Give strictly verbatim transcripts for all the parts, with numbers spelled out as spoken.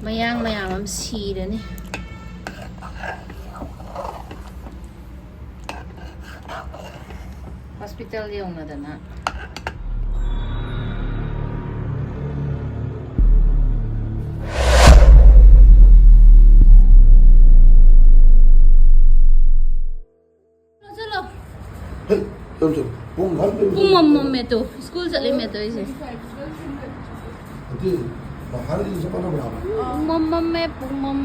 ꯃꯌꯥꯡ ꯃꯌꯥꯝ ꯑꯃ ꯁꯤꯔꯅꯤ꯫ ꯍꯣꯁꯄꯤꯇꯥꯜ ꯌꯧꯅꯗꯅ꯫ ꯆꯠꯂꯣ꯫ ꯍꯦ, ꯆꯠꯂꯣ, ꯆꯠꯂꯣ꯫ ꯄꯨꯡ ꯃꯝꯃꯝꯃꯦ ꯇꯨ꯫ ꯁ꯭ꯀꯨꯜ ꯆꯠꯂꯤꯃꯦ ꯇꯧꯔꯤꯁꯦ꯫ ꯑꯗꯨ ꯃꯍꯥꯔꯤꯁꯨ ꯆꯠꯄ ꯅꯠꯇꯕ꯭ꯔꯥ? ꯄꯨꯡ ꯃꯝꯃꯝꯃꯦ, ꯄꯨꯡ ꯃꯝ꯫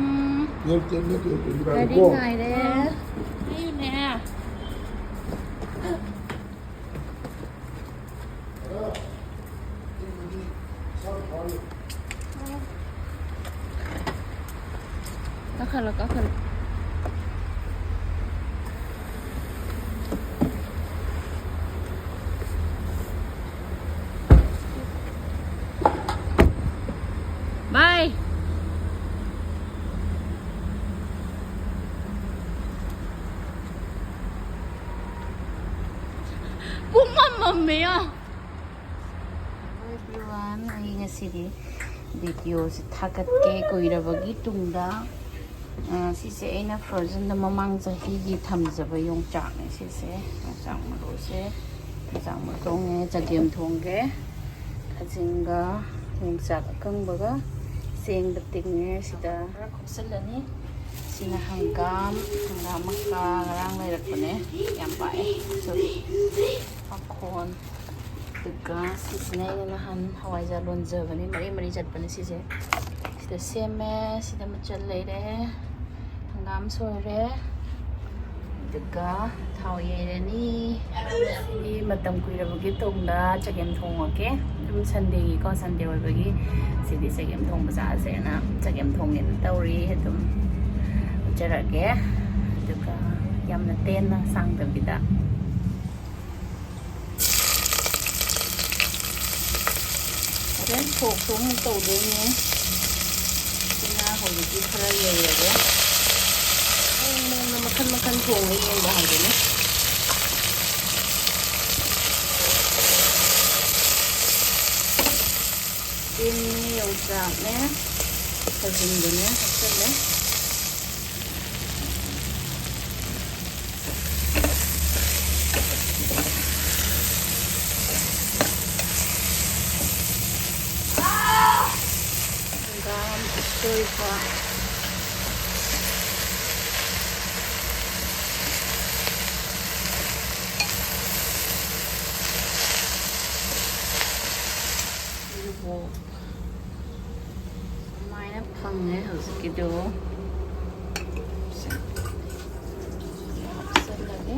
ꯇꯨꯌꯦꯜꯐ ꯇꯦꯟ ꯅꯠꯇꯦ, ꯇ꯭ꯋꯦꯟꯇꯤ ꯐꯥꯏꯚ ꯒꯥꯔꯤ ꯀꯣ꯫ ꯉꯥꯏꯔꯦ꯫ ꯑꯩꯅꯦ꯫ ꯀꯥꯈꯠꯂꯣ, ꯀꯥꯈꯠꯂꯣ꯫ ꯕꯥꯏ꯫ ꯄꯨꯡ ꯃꯝ ꯃꯝꯃꯦ ꯌꯥ꯫ Hello everyone, ꯑꯩ ꯉꯁꯤꯗꯤ ꯚꯤꯗꯤꯑꯣꯁꯦ ꯊꯥꯒꯠꯀꯦ ꯀꯨꯏꯔꯕꯒꯤ ꯇꯨꯡꯗ꯫ ꯑ, ꯁꯤꯁꯦ ꯑꯩꯅ ꯐ꯭ꯔꯣꯖꯟꯗ ꯃꯃꯥꯡ ꯆꯍꯤꯒꯤ ꯊꯝꯖꯕ ꯌꯣꯡꯆꯥꯛꯅꯦ ꯁꯤꯁꯦ꯫ ꯌꯣꯡꯆꯥꯛ ꯃꯔꯨꯁꯦ, ꯌꯣꯡꯆꯥꯛ ꯃꯔꯨ ꯊꯣꯡꯉꯦ, ꯆꯒꯦꯝ ꯊꯣꯡꯒꯦ꯫ ꯈꯥꯖꯤꯡꯒ ꯌꯣꯡꯆꯥꯛ ꯑꯀꯪꯕꯒ ꯆꯦꯡꯗ ꯇꯤꯡꯉꯦ꯫ ꯁꯤꯗ ꯈꯔ ꯈꯣꯛꯆꯜꯂꯅꯤ꯫ ꯁꯤꯅ ꯍꯪꯒꯥꯝ, ꯍꯪꯒꯥꯝ ꯃꯀꯥ ꯉꯔꯥꯡ ꯂꯩꯔꯛꯄꯅꯦ, ꯌꯥꯝ ꯄꯥꯛꯑꯦ꯫ ꯄꯥꯈꯣꯟ꯫ ꯑꯗꯨꯒ ꯁꯤꯁꯤꯅ ꯑꯩꯅ ꯅꯍꯥꯟ ꯍꯋꯥꯏꯖꯥꯔ ꯂꯣꯟꯖꯕꯅꯤ, ꯃꯔꯤ ꯃꯔꯤ ꯆꯠꯄꯅꯦ ꯁꯤꯁꯦ꯫ ꯁꯤꯗ ꯁꯦꯝꯃꯦ, ꯁꯤꯗ ꯃꯆꯜ ꯂꯩꯔꯦ, ꯍꯪꯒꯥꯝ ꯁꯣꯏꯔꯦ, ꯑꯗꯨꯒ ꯊꯥꯎ ꯌꯩꯔꯅꯤ꯫ ꯁꯤ ꯃꯇꯝ ꯀꯨꯏꯔꯕꯒꯤ ꯇꯨꯡꯗ ꯆꯒꯦꯝ ꯊꯣꯡꯉꯒꯦ꯫ ꯑꯗꯨꯝ ꯁꯟꯗꯦꯒꯤꯀꯣ, ꯁꯟꯗꯦ ꯑꯣꯏꯕꯒꯤ ꯁꯤꯗꯤ ꯆꯒꯦꯝ ꯊꯣꯡꯕ ꯆꯥꯁꯦꯅ ꯆꯒꯦꯝ ꯊꯣꯡꯒꯦꯅ ꯇꯧꯔꯤ꯫ ꯑꯗꯨꯝ ꯎꯠꯆꯔꯛꯑꯒꯦ, ꯑꯗꯨꯒ ꯌꯥꯝꯅ ꯇꯦꯟꯅ ꯁꯥꯡꯗꯕꯤꯗ꯫ ꯍꯣꯔꯦꯟ ꯁꯣꯛꯁꯨ ꯑꯃꯨꯛ ꯇꯧꯗꯣꯏꯅꯦ꯫ ꯁꯤꯅ ꯍꯧꯖꯤꯛꯇꯤ ꯈꯔ ꯌꯩꯔꯒꯦ꯫ ꯃꯑꯣꯡ ꯃꯑꯣꯡꯗ ꯃꯈꯟ ꯃꯈꯟ ꯊꯣꯡꯉ ꯌꯦꯡꯕ ꯍꯥꯏꯗꯨꯅꯤ꯫ ꯆꯦꯡꯅꯦ, ꯌꯣꯡꯆꯥꯛꯅꯦ, ꯈꯥꯖꯤꯡꯗꯨꯅꯦ ꯍꯥꯞꯆꯜꯂꯦ꯫ ꯍꯪꯒꯥꯝ ꯑꯁꯣꯏꯕ꯫ ꯎꯃꯣꯔꯣꯛ꯫ ꯑꯗꯨꯃꯥꯏꯅ ꯐꯪꯉꯦ ꯍꯧꯖꯤꯛꯀꯤꯗꯣ꯫ ꯁꯦ꯫ ꯍꯥꯞꯆꯜꯂꯒꯦ꯫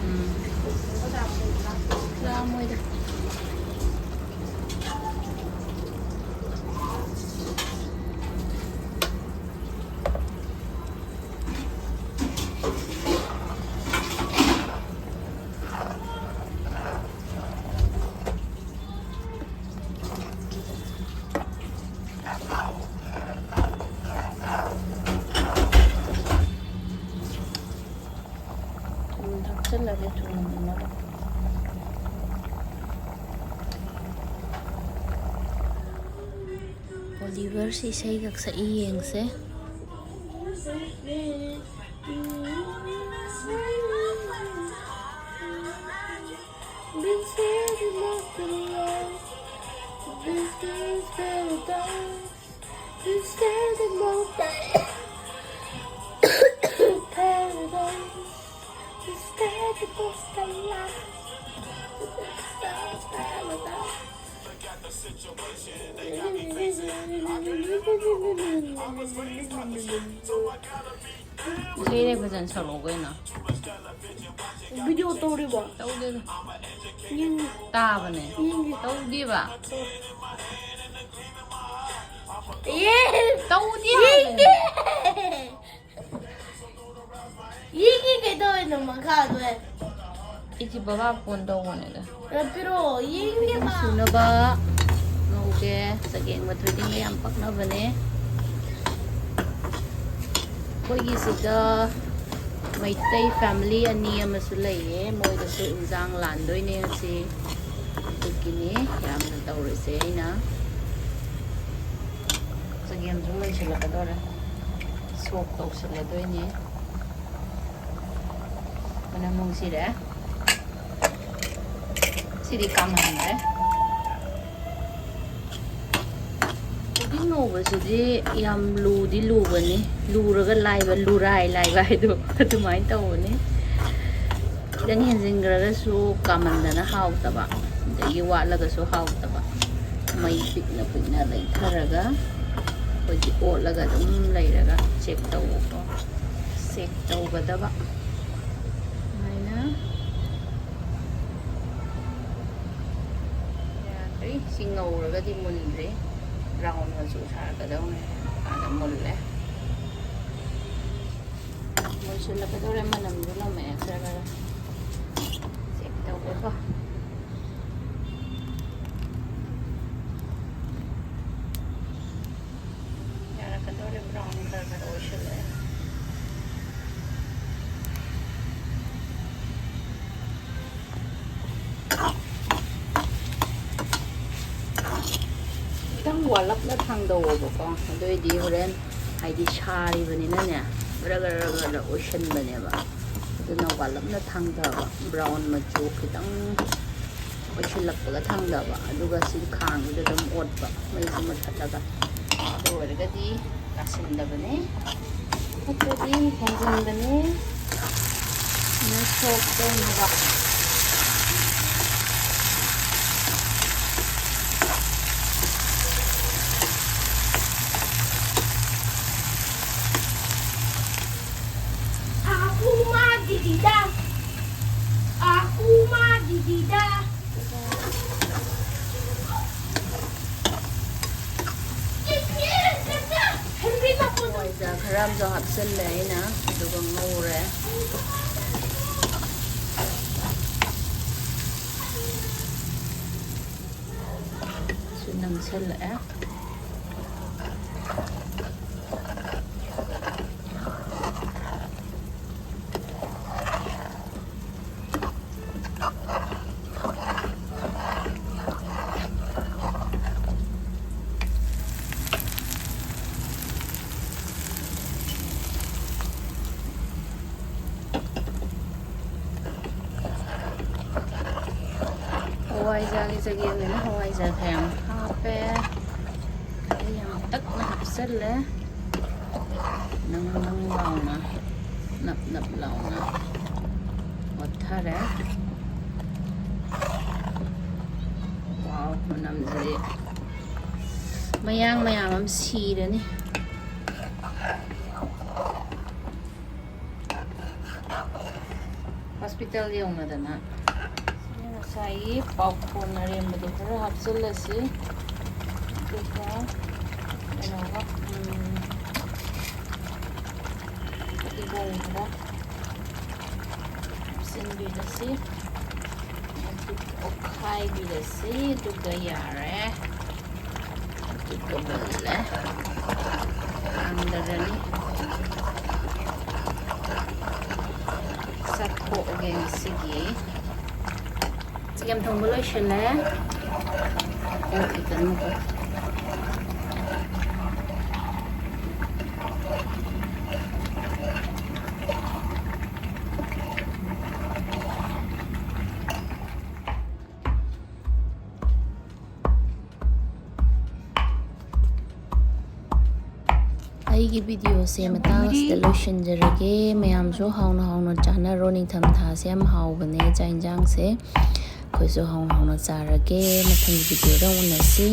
ꯎꯝ꯫ ꯂꯥꯝꯃꯣꯏꯗ꯫ ꯊꯨꯝ ꯊꯥꯛꯆꯜꯂꯒꯦ, ꯊꯨꯝ ꯅꯝꯅꯕ꯫ ꯑꯣꯂꯤꯚꯔꯁꯤ ꯏꯁꯩꯒ ꯁꯛꯏ, ꯌꯦꯡꯁꯦ꯫ Been standing up for the Lord. This is paradise. Been standing up for paradise. Been standing up for the light. This is paradise. ꯏꯁꯩꯗ ꯐꯖꯅ ꯁꯛꯂꯛꯑꯣ ꯀꯩꯅꯣ꯫ ꯚꯤꯗꯤꯑꯣ ꯇꯧꯔꯤꯕꯣ? ꯇꯧꯗꯦꯗ꯫ ꯌꯦꯡꯒꯦ꯫ ꯇꯥꯕꯅꯦ꯫ ꯌꯦꯡꯒꯦ꯫ ꯇꯧꯗꯦꯕ꯫ ꯑꯦ! ꯇꯧꯗꯦ ꯍꯥꯏꯕꯅꯦ꯫ ꯌꯦꯡꯒꯦ! ꯌꯦꯡꯒꯦ ꯀꯩꯗꯧꯔꯤꯅꯣ ꯃꯈꯥꯗ? ꯏꯆꯦ ꯕꯕꯥ ꯐꯣꯟ ꯇꯧꯕꯅꯤꯗ꯫ ꯄꯤꯔꯛꯑꯣ, ꯌꯦꯡꯒꯦꯕ꯫ ꯁꯨꯅꯕ ꯉꯧ-, ꯁꯦ, ꯆꯒꯦꯝ ꯃꯊꯣꯏꯗꯤꯡꯒ ꯌꯥꯝ ꯄꯛꯅꯕꯅꯦ꯫ ꯑꯩꯈꯣꯏꯒꯤ ꯁꯤꯗ ꯃꯩꯇꯩ ꯐꯦꯃꯤꯂꯤ ꯑꯅꯤ ꯑꯃꯁꯨ ꯂꯩꯌꯦ, ꯃꯣꯏꯗꯁꯨ ꯏꯟꯖꯥꯡ ꯂꯥꯟꯗꯣꯏꯅꯦ ꯉꯁꯤ꯫ ꯑꯗꯨꯒꯤꯅꯦ ꯌꯥꯝꯅ ꯇꯧꯔꯤꯁꯦ ꯑꯩꯅ꯫ ꯆꯒꯦꯝꯁꯨ ꯂꯣꯏꯁꯤꯜꯂꯛꯀꯗꯧꯔꯦ, ꯁꯣꯛ ꯇꯧꯁꯤꯜꯂꯗꯣꯏꯅꯦ꯫ ꯃꯅꯝ ꯅꯨꯡꯁꯤꯔꯦ꯫ ꯁꯤꯗꯤ ꯀꯥꯡꯍꯟꯗ꯭ꯔꯦ꯫ ꯎꯇꯤ ꯉꯧꯕꯁꯤꯗꯤ ꯌꯥꯝ ꯂꯨꯗꯤ ꯂꯨꯕꯅꯤ, ꯂꯨꯔꯒ ꯂꯥꯏꯕ, ꯂꯨꯔꯥꯏ ꯂꯥꯏꯕ ꯍꯥꯏꯗꯣ ꯑꯗꯨꯃꯥꯏꯅ ꯇꯧꯕꯅꯤ꯫ ꯈꯤꯇꯪ ꯍꯦꯟꯖꯤꯟꯈ꯭ꯔꯒꯁꯨ ꯀꯥꯃꯟꯗꯅ ꯍꯥꯎꯇꯕ, ꯑꯗꯒꯤ ꯋꯥꯠꯂꯒꯁꯨ ꯍꯥꯎꯇꯕ꯫ ꯃꯩ ꯄꯤꯛꯅ ꯄꯤꯛꯅ ꯂꯩꯊꯔꯒ ꯑꯩꯈꯣꯏꯒꯤ ꯑꯣꯠꯂꯒ ꯑꯗꯨꯝ ꯂꯩꯔꯒ ꯆꯦꯛ ꯇꯧꯕꯀꯣ꯫ ꯆꯦꯛ ꯇꯧꯒꯗꯕ ꯁꯨꯃꯥꯏꯅ꯫ ꯌꯥꯗ꯭ꯔꯤ꯫ ꯁꯤ ꯉꯧꯔꯒꯗꯤ ꯃꯨꯟꯗ꯭ꯔꯤ꯫ ꯕ꯭ꯔꯥꯎꯟ ꯃꯆꯨ ꯁꯥꯔꯛꯀꯗꯧꯅꯦ꯫ ꯑꯥꯗ ꯃꯨꯜꯂꯦ꯫ ꯃꯨꯟꯁꯤꯜꯂꯛꯀꯗꯧꯔꯦ꯫ ꯃꯅꯝꯁꯨ ꯅꯝꯃꯛꯑꯦ ꯈꯔ ꯈꯔ꯫ ꯆꯦꯛ ꯇꯧꯒꯦꯀꯣ꯫ ꯌꯥꯔꯛꯀꯗꯧꯔꯦ꯫ ꯕ꯭ꯔꯥꯎꯟ ꯈꯔ ꯈꯔ ꯑꯣꯏꯁꯤꯜꯂꯛꯑꯦ꯫ ꯈꯤꯇꯪ ꯋꯥꯠꯂꯞꯅ ꯊꯥꯡꯗꯧꯑꯣꯕꯀꯣ꯫ ꯑꯗꯨꯑꯣꯏꯗꯤ ꯍꯣꯔꯦꯟ, ꯍꯥꯏꯗꯤ ꯁꯥꯔꯤꯕꯅꯤꯅꯅꯦ, ꯒꯔ ꯒꯔ ꯒꯔ ꯑꯣꯏꯁꯟꯕꯅꯦꯕ꯫ ꯑꯗꯨꯅ ꯋꯥꯠꯂꯞꯅ ꯊꯥꯡꯗꯕ, ꯕ꯭ꯔꯥꯎꯟ ꯃꯆꯨ ꯈꯤꯇꯪ ꯑꯣꯏꯁꯤꯜꯂꯛꯄꯒ ꯊꯥꯡꯗꯕ, ꯑꯗꯨꯒ ꯁꯤ ꯈꯥꯡꯁꯤꯗ ꯑꯗꯨꯝ ꯑꯣꯠꯄ, ꯃꯩꯁꯤ ꯃꯨꯊꯠꯂꯒ꯫ ꯑꯗꯨ ꯑꯣꯏꯔꯒꯗꯤ ꯇꯥꯁꯤꯟꯗꯕꯅꯦ꯫ ꯅꯠꯇ꯭ꯔꯗꯤ ꯍꯦꯟꯖꯤꯟꯕꯅꯦ꯫ ꯁꯣꯛ ꯇꯧꯅꯕ꯫ Akuma didida. Akuma didida. ꯍꯋꯥꯏꯖꯥꯔ ꯈꯔ ꯑꯃꯁꯨ ꯍꯥꯞꯆꯤꯜꯂꯦ ꯑꯩꯅ, ꯑꯗꯨꯒ ꯉꯧꯔꯦ꯫ ꯁꯤꯅ ꯏꯟꯁꯤꯜꯂꯛꯑꯦ꯫ ꯍꯋꯥꯏꯖꯥꯔꯒꯤ ꯆꯒꯦꯝꯅꯤꯅ ꯍꯋꯥꯏꯖꯥꯔ ꯈꯔ ꯌꯥꯝ ꯍꯥꯞꯄꯦ꯫ ꯑꯗꯩ ꯌꯥꯝ ꯇꯛꯅ ꯍꯥꯞꯆꯜꯂꯦ꯫ ꯅꯪ ꯅꯪ ꯂꯥꯎꯅ, ꯅꯞ ꯅꯞ ꯂꯥꯎꯅ ꯑꯣꯠꯊꯔꯦ꯫ ꯋꯥꯎ, ꯃꯅꯝꯁꯤꯗꯤ ꯃꯌꯥꯡ ꯃꯌꯥꯝ ꯑꯃ ꯁꯤꯔꯅꯤ꯫ ꯍꯣꯁꯄꯤꯇꯥꯜ ꯌꯧꯅꯗꯅ꯫ ꯁꯤꯅ ꯉꯁꯥꯏꯒꯤ ꯄꯥꯎꯈꯣꯟ ꯑꯔꯦꯝꯕꯗꯣ ꯈꯔ ꯍꯥꯞꯆꯤꯜꯂꯁꯤ꯫ ꯑꯗꯨꯒ ꯀꯩꯅꯣꯒ, ꯎꯝ, ꯐꯗꯤꯒꯣꯝ ꯈꯔ ꯍꯥꯞꯆꯤꯟꯕꯤꯔꯁꯤ꯫ ꯑꯗꯨꯒ ꯑꯣꯠꯈꯥꯏꯕꯤꯔꯁꯤ꯫ ꯑꯗꯨꯒ ꯌꯥꯔꯦ꯫ ꯑꯗꯨꯒ ꯃꯨꯜꯂꯦ꯫ ꯀꯥꯡꯗꯔꯅꯤ꯫ ꯆꯥꯊꯣꯛꯑꯒꯦ ꯉꯁꯤꯒꯤ꯫ ꯆꯒꯦꯝ ꯊꯣꯡꯕ ꯂꯣꯏꯁꯤꯜꯂꯦ꯫ ꯑꯣ, ꯈꯤꯇꯪ ꯑꯃꯨꯛꯀ꯫ ꯑꯩꯒꯤ ꯚꯤꯗꯤꯑꯣꯁꯦ ꯃꯇꯥꯡ ꯑꯁꯤꯗ ꯂꯣꯏꯁꯤꯟꯖꯔꯒꯦ꯫ ꯃꯌꯥꯝꯁꯨ ꯍꯥꯎꯅ ꯍꯥꯎꯅ ꯆꯥꯅꯔꯣ꯫ ꯅꯤꯡꯊꯝꯊꯥꯁꯦ ꯌꯥꯝ ꯍꯥꯎꯕꯅꯦ ꯆꯥꯛ ꯌꯦꯟꯁꯥꯡꯁꯦ꯫ ꯑꯩꯈꯣꯏꯁꯨ ꯍꯥꯎꯅ ꯍꯥꯎꯅ ꯆꯥꯔꯒꯦ꯫ ꯃꯊꯪꯒꯤ ꯚꯤꯗꯤꯑꯣꯗ ꯑꯃꯨꯛ ꯎꯅꯁꯤ꯫